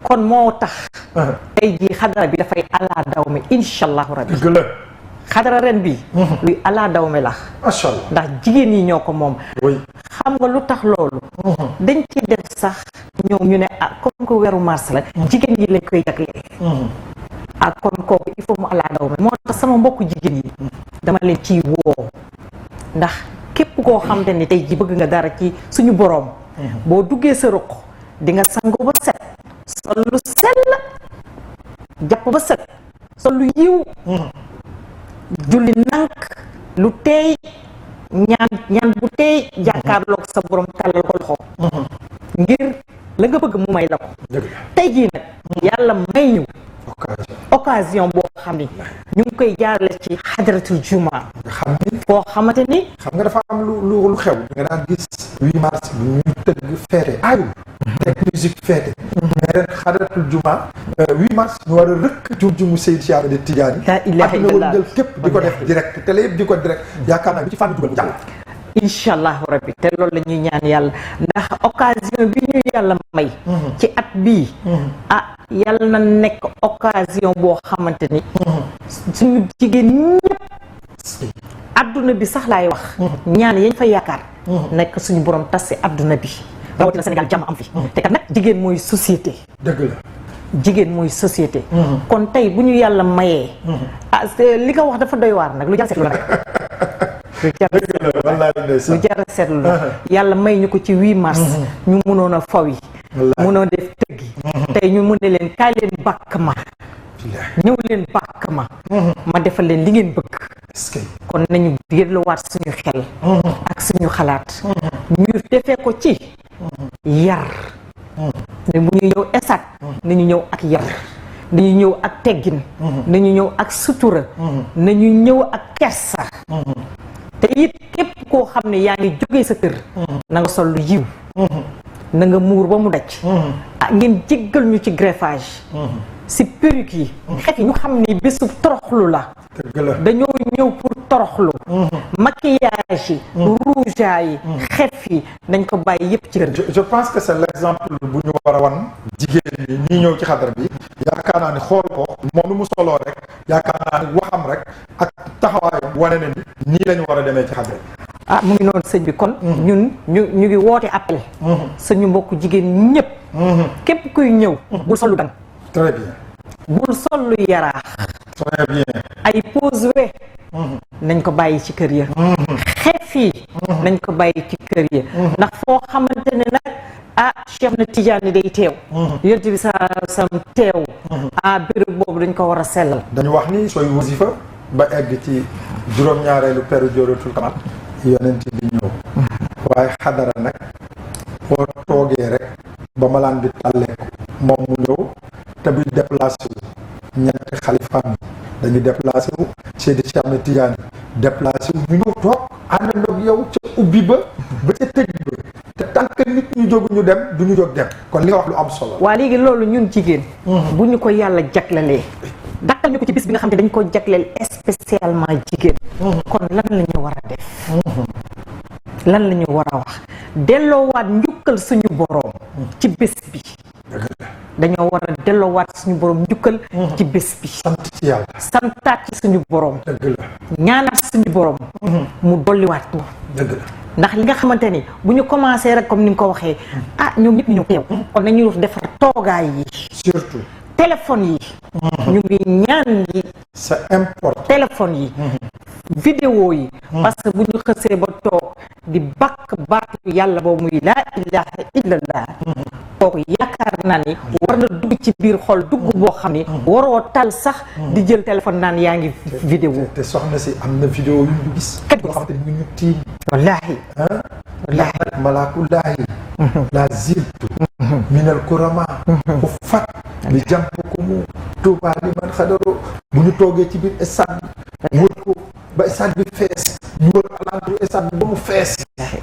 kon moo tax. tey jii xadara bi dafay ala dawme incha allahu rabbi. dëgg la. xadara ren bi luy ala dawme la. macha allah. ndax jigéen ñi ñoo ko moom. oui. xam nga lu tax loolu. dañ ci def sax ñoom ñu ne ah comme que weeru mars la. jigéen ñi lañ koy jagleel. ah kon kooku il faut mu ala dawme moo tax sama mbokku jigéen yi. dama leen ciy woo. ndax képp koo xam te ni tey ji bëgg nga dara ci suñu boroom. boo duggee sa ruq di nga sangu ba set. sol lu sell jàpp ba set sol lu yiw julli nank lu teey ñaan bu teey jàkkaarloog sa borom tàllal ko loxo ngir la nga bëgg mu may la ko tey jii nag yàlla may ñu occasion boo xam ni ñu ngi koy jaarale ci xadaratul juma nga xam ni foo xamante ni xam nga dafa am lu xew nga daan gis 8 mars bi ñuy tëgg feete aayul teg musique feete mais ren xadaratul juma 8 mars ñu war a rëkk jum-jumu Seydi Cheikh Ahmed Tidiane la ilaha illallah jël képp di ko def direct télé yëpp di ko direct yaakaar naa bi ci fànn dugal mu jàll incha allahu rabbi te loolu la ñuy ñaan yàlla ndax occasion bi ñu yàlla may ci at bii yàlla na nekk occasion boo xamante ni suñu jigéen ñëpp adduna bi sax laay wax ñaan yañ fa yaakaar nekk suñu borom tas si adduna bi rawatina Sénégal jàmm am fi te kat nag jigéen mooy société dëgg la jigéen mooy société kon tey bu ñu yàlla mayee li nga wax dafa doy waar nag lu jar seetlu la rek lu jar a seetlu la yàlla may ñu ko ci 8 mars ñu mënoon a fawi mënoon def tëggi tey ñu mën ne leen kaay leen bàkk ma ñëw leen bàkk ma defal leen li ngeen bëgg kon nañu delluwaat suñu xel ak suñu xalaat ñu defee ko ci yar ne bu ñuy ñëw esat nañu ñëw ak yar nañu ñëw ak teggin nañu ñëw ak sutura nañu ñëw ak kersa te it képp koo xam ne yaa ngi jógee sa kër na nga sol lu yiw na nga muur ba mu daj ngeen jéggal ñu ci greffage si perruque yi xef yi ñu xam ni bésu toroxlu la dañoo ñëw pour toroxlu maquillage yi rougeage yi xef yi dañ ko bàyyi yépp ci kër je pense que c'est l'exemple bu ñu war a wan jigéen ñi ñuy ñëw ci xadar bi yaakaar naa ni xool ko moom lu mu soloo rek yaakaar naa ni waxam rek ak taxawaayam wane na ni nii lañu war a demee ci xadar bi mu ngi noonu sëñ bi kon ñun ñu ngi woote appel suñu mbokk jigéen ñëpp képp kuy ñëw bul sol lu dang très bien bul sol lu yaraax très bien ay pose we nañ ko bàyyi ci kër ya xef yi nañ ko bàyyi ci kër ya ndax foo xamante ne nag Cheikh na Tidiane day teew yonent bi sam teew béréb boobu dañ ko war a sellal dañu wax ni sooy wasifa ba egg ci juróom-ñaareelu peru Jawharatul Kamal yonent bi ñëw waaye xadara nag boo toogee rek ba malaan bi tàllee ko moom mu ñëw te buy déplacé wu ñetti xalifaam yi dañuy déplacé wu Seydi Cheikh Ahmed Tidiane déplacé wu ñu ñëw toog àndandoog yow ca ubbi ba ca tëj ba te tant que nit ñu jógu ñu dem du ñu jóg dem kon li nga wax lu am solo waa léegi loolu ñun jigéen bu ñu ko yàlla jaglelee dakkal ñu ko ci bis bi nga xam ne dañ ko jagleel spécialement jigéen kon lan la ñu war a def lan la ñu war a wax delloowaat njukkal suñu boroom ci bés bi dañoo war a delloowaat suñu boroom njukkal ci bés bi sant ci yàlla santaat ci suñu boroom dëgg la ñaanaat suñu boroom mu dolliwaat ñu dëgg la ndax li nga xamante ni bu ñu commencé rek comme ni nga ko waxee ñoom ñëpp ñu teew kon nañu defar toogaay yi surtout téléphone yi ñu ngi ñaan yi c'est important téléphone yi vidéo yi parce que bu ñu xësee ba toog di bakk baatu yàlla boobu muy laa ilaha illallah kooku yaakaar naa ni war na dugg ci biir xol dugg boo xam ni waroo tal sax di jël téléphone naan yaa ngi vidéo te soxna si am na vidéo yu ñu gis kat yoo xam te ñu tiim wallaahi wallaahi malaakullaahi la ziltu minal kurama ku fat li jàmp ko mu tuubaa li man xadaro bu ñu toogee ci biir stade bi wër ko ba stade bi fees ñu wër alentour stade bi ba mu fees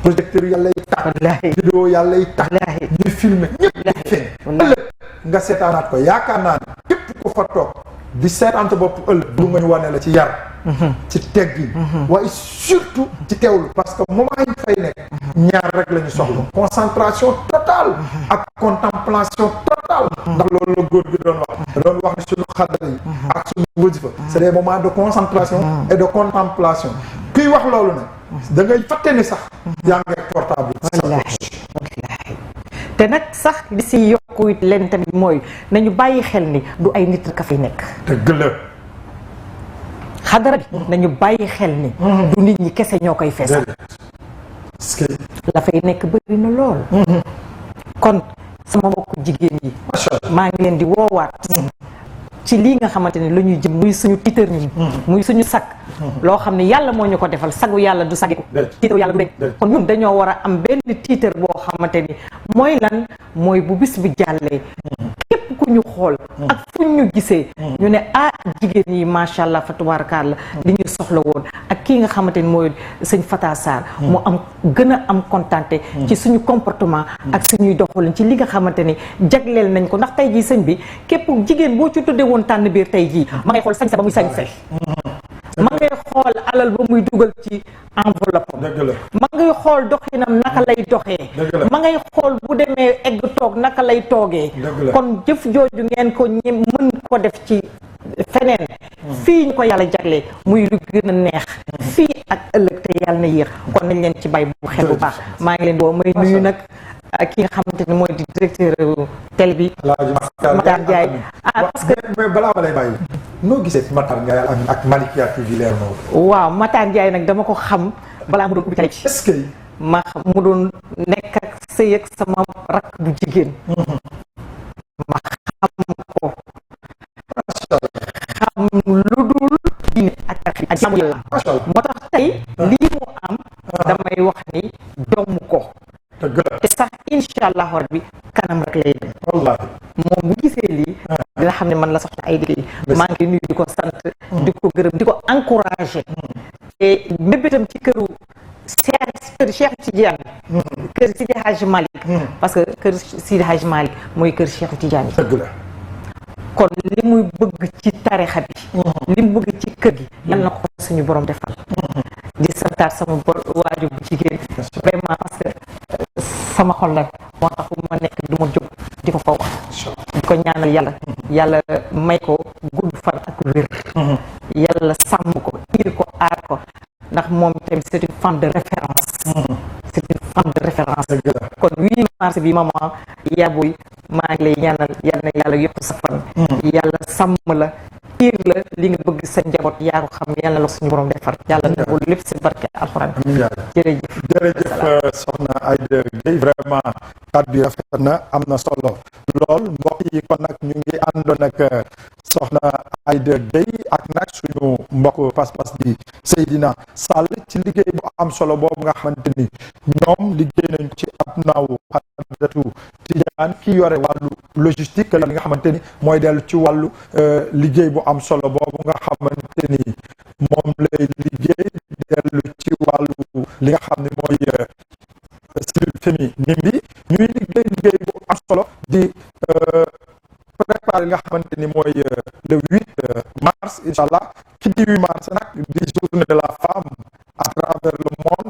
projecteur yàlla yi tax vidéo yàlla yi tax ñuy filmer ñëpp di feeñ ëllëg nga seetaanaat ko yaakaar naa ne képp ko fa toog di seetaan sa bopp ëllëg bu nga ñu wane la ci yar ci teggin waaye surtout ci teewlu parce que moment yi fay nekk ñaar rek la ñu soxla concentration totale ak contemplation totale ndax loolu la góor gi doon wax ni suñu xadara yi ak suñu wasifa c'est des moments de concentration et de contemplation kuy wax loolu nag da ngay fàtte ni sax yaa ngi portable wallaahi te nag sax li si yokku leen tamit mooy nañu bàyyi xel ni du ay nit rek a fay nekk dëgg la xadara bi nañu bàyyi xel ni du nit ñi kese ñoo koy feesal la fay nekk bëri na lool kon sama mbokku jigéen yi maa ngi leen di woowaat ci lii nga xamante ni la ñuy jëm muy suñu tiitër ñun muy suñu sag loo xam ne yàlla moo ñu ko defal sagu yàlla du sagiku tiitër yàlla du deñ kon ñun dañoo war a am benn tiitër boo xamante ni mooy lan mooy bu bis bi jàllee képp ku ñu xool ak fu ñu gisee ñu ne jigéen yi macha allah fa tubaarakaar la li ñu soxla woon ak kii nga xamante ni mooy sëñ Fata Sarr mu am gën a am kontante ci suñu comportement ak suñuy doxalin ci li nga xamante ni jagleel nañ ko ndax tey jii sëñ bi képp jigéen boo ci tuddee woon tànn biir tey jii ma ngay xool sañse ba muy sañse ma ngay xool alal ba muy dugal ci enveloppe ma ngay xool doxinam naka lay doxee ma ngay xool bu demee egg toog naka lay toogee kon jëf jooju ngeen ko ñi mën ko def ci feneen fii ñu ko yàlla jagle muy lu gën a neex fii ak ëllëg te yàlla na yéex kon nañ leen ci bay bu xel bu baax maa ngi leen di woo may nuyu nag ki nga xamante ni mooy di directeur télé bi Matar Ndiaye parce que mais balaa ma lay bàyyi noo gisee Matar Ndiaye ak Malikia TV Leer waaw Matar Ndiaye nag dama ko xam balaa mu doon ubbi télé bi est-ce que ma mu doon nekk ak sëy ak sama rakk bu jigéen ma xam ko xam lu dul diine ak jaamu yàlla moo tax tey lii mu am damay wax ni doomu ko te sax incha allah rabbi kanam rek lay dem moom bu gisee lii dina xam ne man la soxla ay liggéey maa ngi nuyu di ko sant di ko gërëm di ko encouragé te mébétam ci kër Cheikh Tidiane kër Sidi Hadj Malick parce que kër Sidi Hadj Malick mooy kër Cheikh Tidiane kon li muy bëgg ci tarixa bi li mu bëgg ci kër gi yal na ko suñu borom defal di santaat sama waajur bu jigéen vraiment parce que sama xol la moo tax fu ma nekk du ma jóg di ko fa wax di ko ñaanal yàlla may ko gudd fan ak wér yàlla sàmm ko iir ko aar ko ndax moom tamit c'est une femme de référence c'est une femme de référence kon 8 mars bi maman yaboy maa ngi lay ñaanal yal na yàlla yokk sa fan yàlla sàmm la iir la li nga bëgg sa njaboot yaa ko xam yàlla la suñu borom defar yàlla defal lépp si barke alxuraan jërëjëf soxna Aïda Gueye vraiment kàddu yi rafet na am na solo lool mbokk yi kon nag ñu ngi àndoon ak soxna Aïda Gueye ak nag suñu mbokk pas-pas bi Seydina Sall ci liggéey bu am solo boobu nga xamante ni ñoom liggéey nañ ci abnaawu Xadratu Tijaan ki yore wàllu logistique li nga xamante ni mooy dellu ci wàllu liggéey bu am solo boobu nga xamante ni moom lay liggéey dellu ci wàllu li nga xam ne mooy cellule féminine bi ñuy liggéey bu am solo di préparer li nga xamante ni mooy le 8 mars mars inshallah ci 8 mars nag di journée de la femme à travers le monde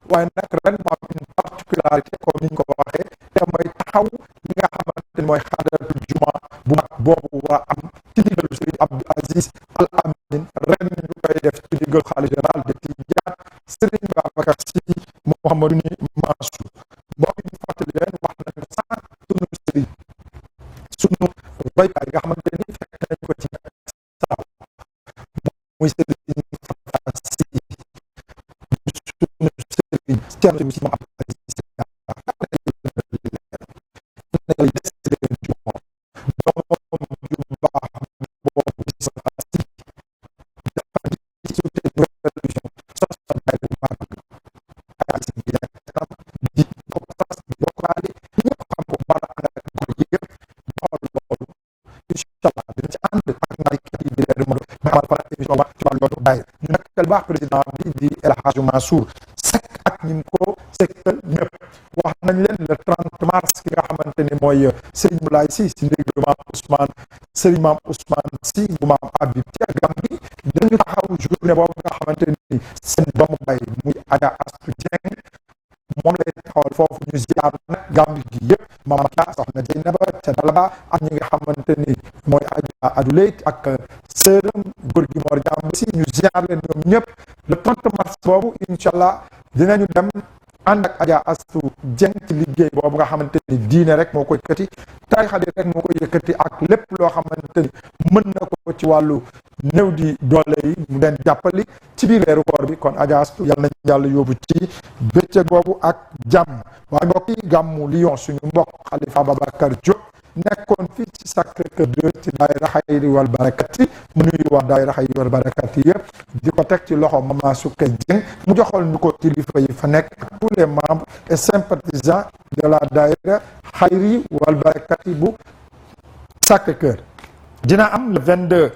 waaye nag ren mu am une particularité comme ni ñu ko waxee te mooy taxaw li nga xamante ni mooy xadaratul juma bu mag boobu war a am ci ndigalu Serigne Abdou Aziz Al Amin ren ñu koy def ci ndigal xalifa général de Tidiane Serigne Babacar Sy Mouhamadou ni Mansour mbokk yi ñu fàttali leen wax nañu sànq sunu Serigne sunu roykaay nga xamante ni fekk nañ ko ci saaw muy Serigne Moustapha Sy sunu Serigne Thierno Sy Mouhamadou ñu nekkal baax président bi di El Hadj Mansour Seck ak ñi ko sekkal ñëpp wax nañ leen le 30 mars ki nga xamante ni mooy Serigne Moulay Sy si ndigalu maam Ousmane Serigne maam Ousmane Sy bu maam Habib ci Gàmbi dañu taxaw journée boobu nga xamante ni seen doomu bay muy Adja Astou Dieng moom lay taxawal foofu ñu ziar nag Gàmbi gi yëpp Mama Dia soxna Jeynaba ca Dalaba ak ñi nga xamante ni mooy Adja Adoulay ak sëram góor gi Mor Jàmb si ñu ziar leen ñoom ñëpp le 30 mars boobu incha allah dinañu dem ànd ak Adja Astou Dieng ci liggéey boobu nga xamante ni diine rek moo koy yëkkati tarixa di rek moo koy yëkkati ak lépp loo xamante ni mën na ko ci wàllu néew di doole yi mu leen jàppali ci biir weeru koor bi kon Adja Astou yàlla nañ yàlla yóbbu ci bëccëg boobu ak jàmm waaye mbokk yi gàmmu Lyon suñu mbokk Khalifa Babacar Diop nekkoon fii ci Sacré-Cœur 2 ci daayira Xayri wal Barakati mu nuyu wax daayira Xayri wal Barakati yëpp di ko teg ci loxo Mama Souké Dieng mu joxal ñu ko kilifa yi fa nekk ak tous les membres et sympathisants de la daayira Xayri wal Barakati bu Sacré-Cœur dina am le 22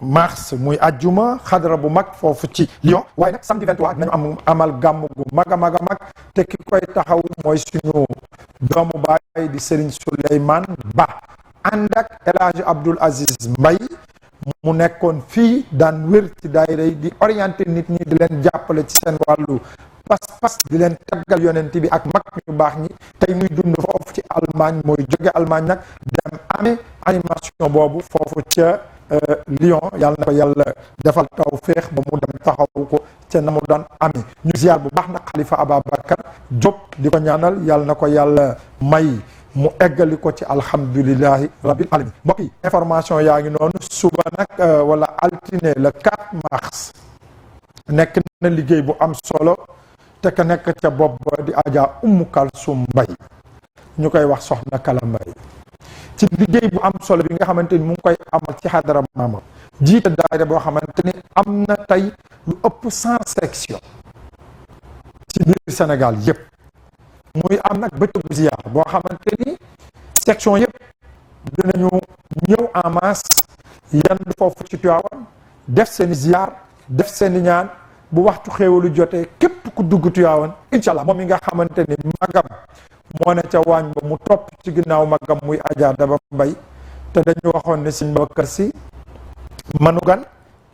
mars muy ajjuma xadara bu mag foofu ci Lyon waaye nag samedi 23 dinañu amal gàmm gu mag a mag a mag te ki koy taxaw mooy suñu doomu baay di Serigne Souleymane Ba ànd ak El Hadj Abdoul Aziz Mbaye mu nekkoon fii daan wér ci daayira yi di orienté nit ñi di leen jàppale ci seen wàllu pas-pas di leen taggal yonent bi ak mag ñu baax ñi tey muy dund foofu ci Allemagne mooy jóge Allemagne nag dem amee animation boobu foofu ca Lyon yàlla na ko yàlla defal tawféex ba mu dem taxaw ko ca na mu daan amee ñu ziar bu baax nag Khalifa Ababacar Diop di ko ñaanal yàlla na ko yàlla may mu eggali ko ci alhamdulilahi rabbil alamin mbokk yi information yaa ngi noonu suba nag wala altine le 4 mars nekk na liggéey bu am solo te ka nekk ca bopp ba di Adja Umu Kalsum Mbay ñu koy wax soxna Kala Mbay ci liggéey bu am solo bi nga xamante ni mu ngi koy amal ci xadara maama jiite daayira boo xamante ni am na tey lu ëpp 100 sections ci biir Sénégal yëpp muy am nag bëccëgu ziar boo xamante ni section yëpp dinañu ñëw en masse yandu foofu ci Tivaouane def seeni ziar def seeni ñaan bu waxtu xéewalu jotee képp ku dugg Tivaouane incha allah moom mi nga xamante ni magam moo ne ca waañ ba mu topp ci ginnaaw magam muy Adja Daba Mbay te dañu waxoon ne Sëñ Babacar Si manugan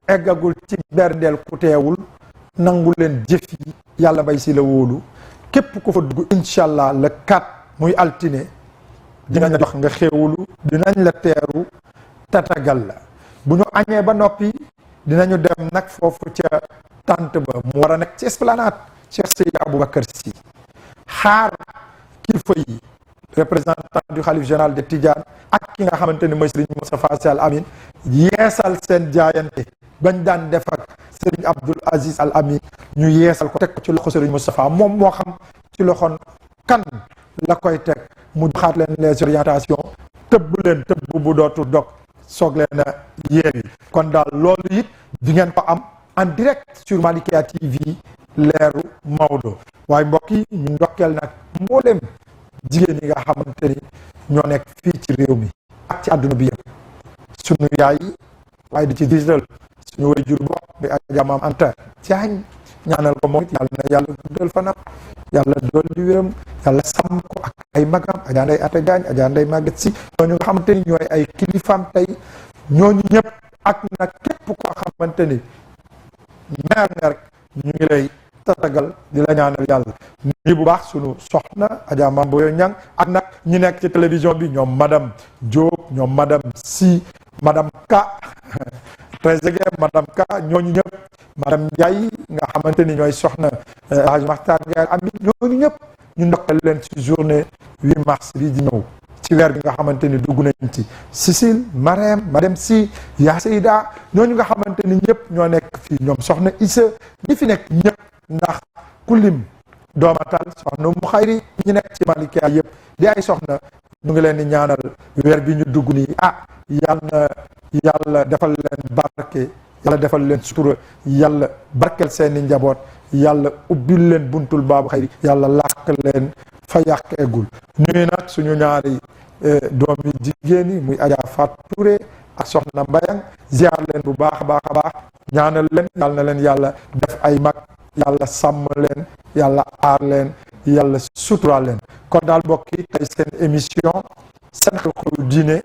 eggagul ci berndeel ku teewul nangu leen jëf yi yàlla bay si la wóolu képp ku fa dugg incha allah le 4 muy altine dinañ la jox nga xéewulu dinañ la teeru tatagal la bu ñu añee ba noppi dinañu dem nag foofu ca tànt ba mu war a nekk ci esplanade Cheikh Seydi Aboubacar Sy xaar kilifa yi représentant du xalif général de Tidiane ak ki nga xamante ni mooy Serigne Moustapha Sy Al Amin yeesal seen jaayante bañ daan def ak Serigne Abdoul Aziz Al Amin ñu yeesal ko teg ko ci loxo Serigne Moustapha moom moo xam ci loxoon kan la koy teg mu joxaat leen les orientations tëbb leen tëbb bu dootu dog soog leen a yeewi kon daal loolu it di ngeen ko am en direct sur Malikia TV leeru Maodo waaye mbokk yi ñu ndokkeel nag mboolem jigéen yi nga xamante ni ñoo nekk fii ci réew mi ak ci àdduna bi yëpp sunu yaay yi waaye di ci digital suñu way jur bopp bi Adja Maam Anta Jaañ ñaanal ko moom it yàlla na yàlla guddal fanam yàlla dool di wéram yàlla sàmm ko ak ay magam Adja Ndey Ata Jaañ Adja Ndey Maguette Si ñooñu nga xamante ni ñooy ay kilifaam tey ñooñu ñëpp ak nag képp ko xamante ni meer nga rek ñu ngi lay tatagal di la ñaanal yàlla nii bu baax sunu soxna Adja Mame Boye Niang ak nag ñi nekk ci télévision bi ñoom madame Diop ñoom madame Sy madame Ka très bien madame Ka ñooñu ñëpp madame Ndiaye nga xamante ni ñooy soxna Hadj Makhtar Ndiaye am ñooñu ñëpp ñu ndokkal leen ci journée 8 mars bii di ñëw ci weer bi nga xamante ni dugg nañ ci Cécile Marème madame Sy yaa Seyda ñooñu nga xamante ni ñëpp ñoo nekk fii ñoom soxna Issa ñi fi nekk ñëpp ndax ku lim doomatal soxna mu xayri ñi nekk ci Malikia yëpp di ay soxna ñu ngi leen di ñaanal weer bi ñu dugg nii yàlla defal leen barke yàlla defal leen sutura yàlla barkel seeni njaboot yàlla ubbil leen buntul baabu xayri yàlla làq leen fa yàq eggul ñuy nag suñu ñaari doom yi jigéen yi muy Adja Fatou Touré ak soxna Mbayang ziar leen bu baax a baax a baax ñaanal leen yàlla na leen yàlla def ay mag yàlla sàmm leen yàlla aar leen yàlla suturaal leen kon daal mbokk yi tey seen émission seen xew-xewu diine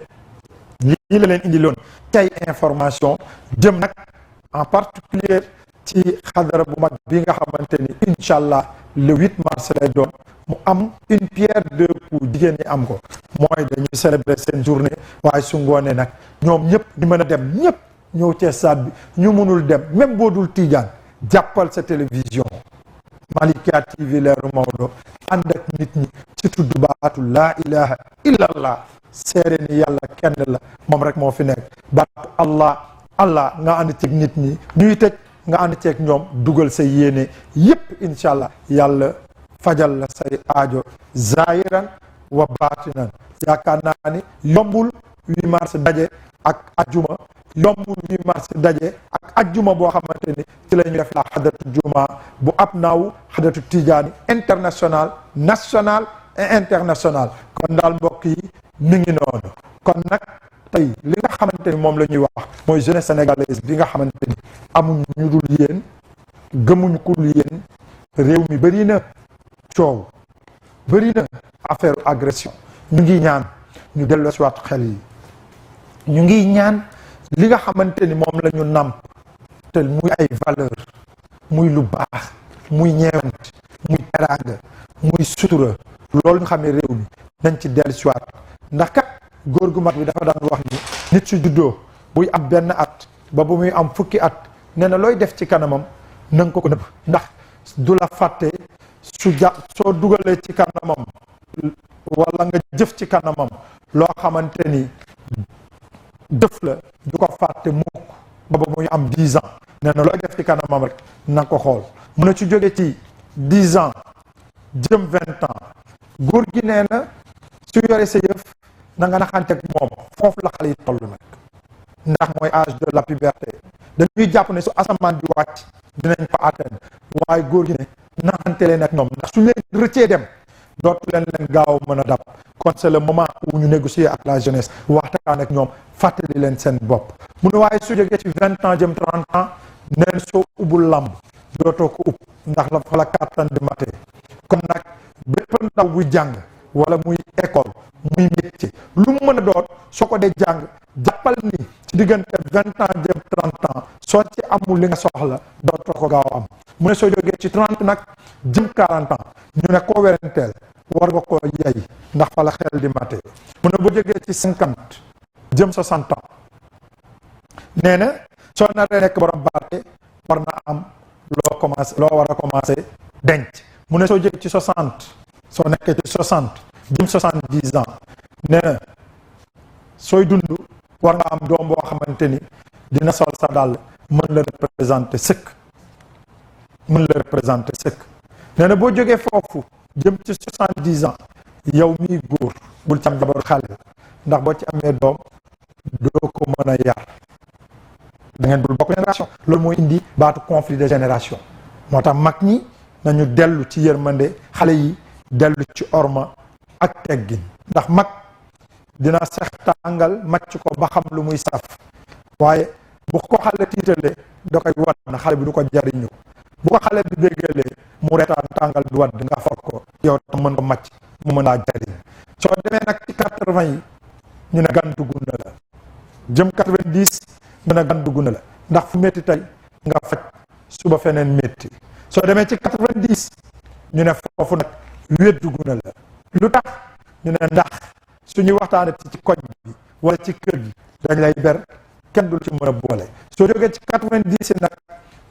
lii la leen indi loon tey information jëm nag en particulier ci xadara bu mag bi nga xamante ni incha allah le 8 mars lay doon mu am une pierre deux coups jigéen ñi am ko mooy dañuy célébrer seen journée waaye su ngoonee nag ñoom ñëpp di mën a dem ñëpp ñëw ci stade bi ñu mënul dem même boo dul tiijaan jàppal sa télévision Malikia TV leeru Maodo ànd ak nit ñi ci tudd baatu laa ilaha illallah seere ni yàlla kenn la moom rek moo fi nekk baatu allah nga ànd ceeg nit ñi ñuy tëj nga ànd ceeg ñoom dugal sa yéene yépp incha allah yàlla fajal la say aajo zahiran wa baatinan yaakaar naa ni yombul 8 mars daje ak ajjuma yombul 8 mars daje ak ajjuma boo xamante ni ci la ñu def la xadatu juma bu ab naaw xadatu tijaani international national et international kon daal mbokk yi mi ngi noonu kon nag tey li nga xamante ni moom la ñuy wax mooy jeunesse sénégalaise bi nga xamante ni amuñ ñu dul yéen gëmuñ ku dul yéen réew mi bëri na coow bëri na affaire agression ñu ngi ñaan ñu delloo si waat xel yi ñu ngi ñaan li nga xamante ni moom la ñu nàmp te muy ay valeur muy lu baax muy ñeewant muy teraanga muy sutura loolu nga xam ne réew mi nañ ci dellu si waat ndax kat góor gu mag bi dafa daan wax ni nit su juddoo buy am benn at ba bu muy am fukki at nee na looy def ci kanamam na nga ko nëbb ndax du la fàtte soo dugalee ci kanamam wala nga jëf ci kanamam loo xamante ni jëf la du ko fàtte mukk ba muy am 10 ans nee na looy def ci kanamam rek na ko xool mu ne ci jóge ci 10 ans jëm 20 ans góor gi nee na su yore sa yëf na nga naxanteeg moom foofu la xale yi toll nag ndax mooy âge de la puberté dañuy jàpp ne su asamaan bi wàcc dinañ ko atteindre waaye góor gi ne naxante leen ak ñoom ndax suñ leen rëccee dem dootu leen gaaw mën a dab kon c'est le moment où ñu négocier ak la jeunesse waxtaan ak ñoom fàttali leen seen bopp mu ne waaye su jógee ci 20 ans jëm 30 ans neen soo ubbul làmb dootoo ko ub ndax la fa la kàttan di matee kon nag bépp ndaw buy jàng wala muy école muy métier lu mu mën a doon soo ko dee jàng jàppal ni ci diggante 20 ans jëm 30 ans soo ci amul li nga soxla dootoo ko gaaw am mu ne soo jógee ci 30 nag jëm 40 ans ñu ne koo weranteel war nga ko yey ndax fa la xel di mate mu ne bu jógee ci 50 jëm 60 ans nee na soo naree nekk borom barke war na am loo war a commencé denc mu ne soo jógee ci 60 soo nekkee ci 60 jëm 70 ans nee na sooy dund war nga am doom boo xamante ni dina sol sa dàll mën la représenter sëkk nee na boo jógee foofu jëm ci 70 ans yow miy góor bul ci am jabar xale ndax boo ci amee doom doo ko mën a yar da ngeen dul bokk génération loolu mooy indi baatu conflit de génération moo tax mag ñi nañu dellu ci yërmande xale yi dellu ci orma ak teggin ndax mag dina seex tàngal màcc ko ba xam lu muy saf waaye bu ko xale tiitalee da koy wat na xale bi du ko jariñu bu ko xale bi béggalee mu retaan tàngal bi wadd nga for ko yow tam mën ko màcc mu mën laa jariñ soo demee nag ci 80 yi ñu ne gan dugg na la jëm 90 ñu ne gan dugg na la ndax fu métti tey nga faj suba feneen métti soo demee ci 90 ñu ne foofu nag wéet dugg na la lu tax ñu ne ndax suñuy waxtaane ci koñ bi wala ci kër gi dañ lay ber kenn dul ci mën a boole soo jógee ci 90 nag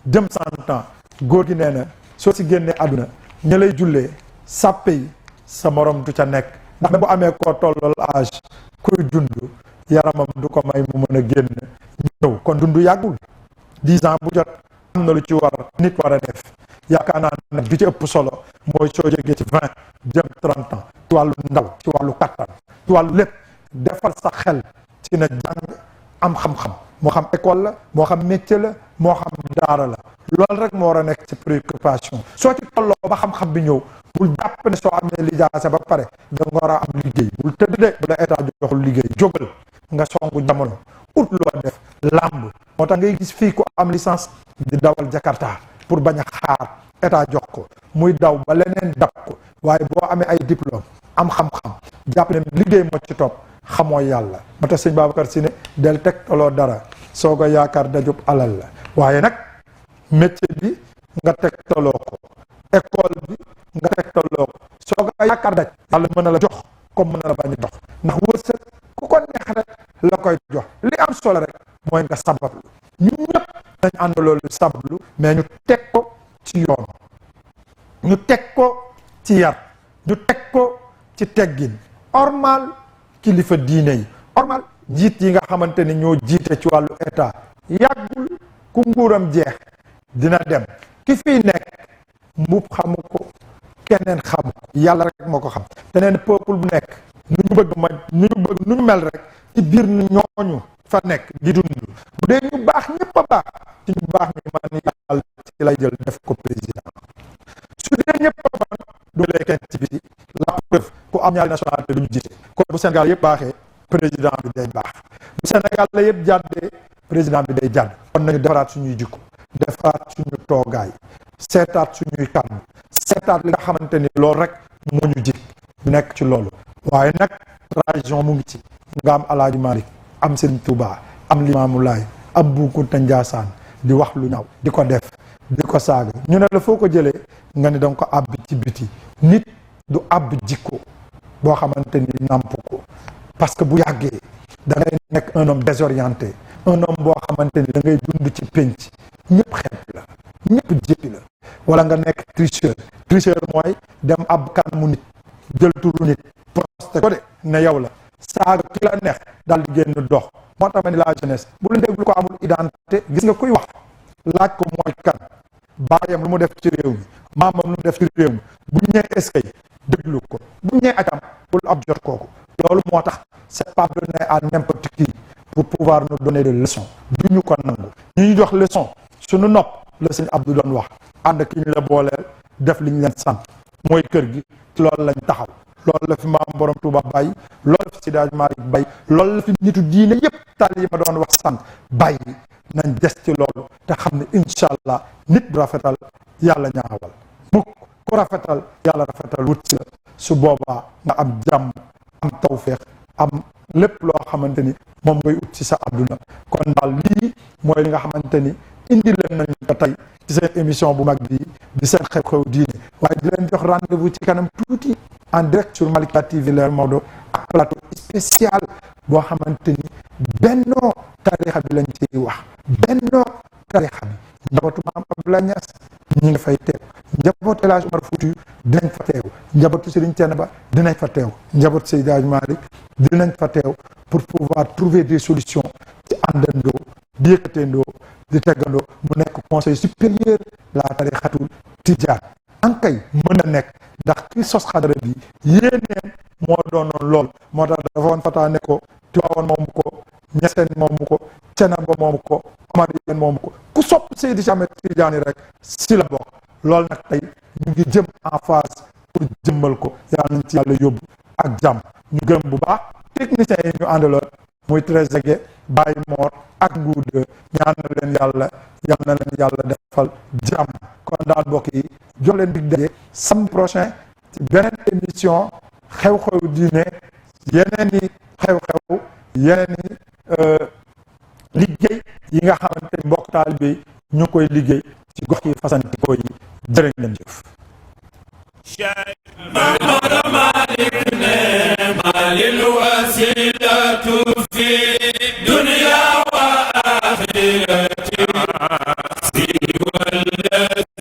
jëm 100 ans góor gi nee na soo si génnee àdduna ña lay jullee sàppe yi sa morom du ca nekk ndax même bu amee koo tollool âge kuy dund yaramam du ko may mu mën a génn ñëw kon dund yàggul 10 ans bu jot am na lu ci nit war a def yaakaar naa nag bi ci ëpp solo mooy soo jógee ci 20 jëm 30 ans ci wàllu ndaw ci wàllu kattan ci wàllu lépp defal sa xel ci na jàng am xam-xam moo xam école la moo xam métier la moo xam daara la loolu rek moo war a nekk ci préoccupation soo ci tolloo ba xam-xam bi ñëw bul jàpp ne soo amee lijaasa ba pare da nga war a am liggéey bul tëdd de bu la état joxul liggéey jógal nga songu jamono ut loo def làmb moo tax ngay gis fii ku am licence di dawal Jakarta pour bañ a xaar état jox ko muy daw ba leneen dab ko waaye boo amee ay diplôme am xam-xam jàpp ne liggéey moo ci topp xamoo yàlla moo tax sëñ Babacar Si ne del tegtaloo dara soo ko yaakaar dajub alal la waaye nag métier bi nga tegtaloo ko école bi nga tegtaloo ko soo ko yaakaar daj yàlla mën na la jox comme mën na la bañ a jox ndax wërsëg ku ko neex rek la koy jox li am solo rek mooy nga sabablu ñun ñëpp dañ ànd loolu sabablu mais ñu teg ko ci yoon ñu teg ko ci yar ñu teg ko ci teggin ormal kilifa diine yi ormal jiit yi nga xamante ni ñoo jiite ci wàllu état yàggul ku nguuram jeex dina dem ki fii nekk mbub xamu ko keneen xamu ko yàlla rek moo ko xam te neen peuple bu nekk nu ñu mel rek ci biir ñooñu fa nekk di dund bu dee ñu baax ñëpp a baax ci ñu baax ñi man yàlla ci lay jël def ko président su dee ñëpp a baax doolee kenn ci biti la preuve ku am ñaari nationalité duñu jiite kon bu Sénégal yëpp baaxee président bi day baax bu Sénégal la yëpp jàddee président bi day jàdd kon nañu defaraat suñuy jikko defaraat suñu toogaay seetaat suñuy kàddu seetaat li nga xamante ni loolu rek moo ñu jik ñu nekk ci loolu waaye nag tradition mu ngi ci nga am Alaaji Malick am Serigne Touba am Limaamu Laay am Bou Kounta Ndiassane di wax lu ñaw di ko def di ko saaga ñu ne la foo ko jëlee nga ni danga ko àbb ci biti nit du àbb jikko boo xamante ni nàmp ko parce que bu yàggee da ngay nekk un homme désorienté un homme boo xamante ni da ngay dund ci pénc ñëpp xeeb la ñëpp jéppi la wala nga nekk tricheur mooy dem àbb kanamu nit jël turu nit posté ko de ne yow la saaga ki la neex daal di génn dox moo tax ma ni la jeunesse bu lu déglu ko amul identité gis nga kuy wax laaj ko mooy kan baayam lu mu def ci réew mi maamam lu mu def ci réew mi bu ñu ñëwee eskay déglu ko bu ñu ñëwee acam bul ab jot kooku loolu moo tax c'est pas donné à n'importe qui pour pouvoir nous donner des leçons du ñu ko nangu ñu ñu jox leçon suñu nopp la sëñ Abdou doon wax ànd ki ñu la booleel def li ñu leen sant mooy kër gi loolu lañ taxaw loolu la fi maam borom Touba bàyyi loolu la fi Seydi Hadji Malick bàyyi loolu la fi nitu diine yépp tal yi ma doon wax sant bàyyi nañ des ci loolu te xam ne incha allah nit bu rafetal yàlla ñaawal mukk ku rafetal yàlla rafetal wut si la su boobaa nga am jàmm am tawféex am lépp loo xamante ni moom ngay ut ci sa àdduna kon daal lii mooy li nga xamante ni indi leen nañ ko tey ci seen émission bu mag bi di seen xew-xew diine waaye di leen jox rendez-vous ci kanam tuuti en direct sur Malikia TV Leer Maodo ak plateau spécial boo xamante ni bennoo tarixa bi lañ ciy wax bennoo tarixa bi njabootu maam Abdoulaye Niass ñi nga fay teew njabootu El Hadj Omar Foutiyou dinañ fa teew njabootu Serigne Thiénaba dinañ fa teew njabootu Seydi Hadji Malick dinañ fa teew pour pouvoir trouver des solutions ci àndandoo di yëkkateendoo di teggandoo mu nekk conseil supérieur la tarixatul tijaan ankay mën a nekk ndax ki sos xadara bi yéeneen moo doonoon lool moo tax dafa woon fataa ne ko Tiwaawan moomu ko Ñaseen moomu ko Thiénaba moomu ko Omar yéen moomu ko ku sopp Seydi Ahmed Tidiane rek si la bokk loolu nag tey ñu ngi jëm en phase pour jëmmal ko yàlla nañ ci yàlla yóbbu ak jàmm ñu gërëm bu baax techniciens yi ñu àndaloon muy Trezeguet Baye Mor ak Nguude ñaan na leen yàlla yal na leen yàlla defal jàmm kon daal mbokk yi jox leen dig daje samedi prochain ci beneen émission xew-xew diine yeneen i xew-xew yeneen i liggéey yi nga xamante ni mbokk taalibe ñu koy liggéey ci gox yi fasantikoo yi jërë ngeen jëf. Cheikh Mamadou Malick ne malil wasilatu fi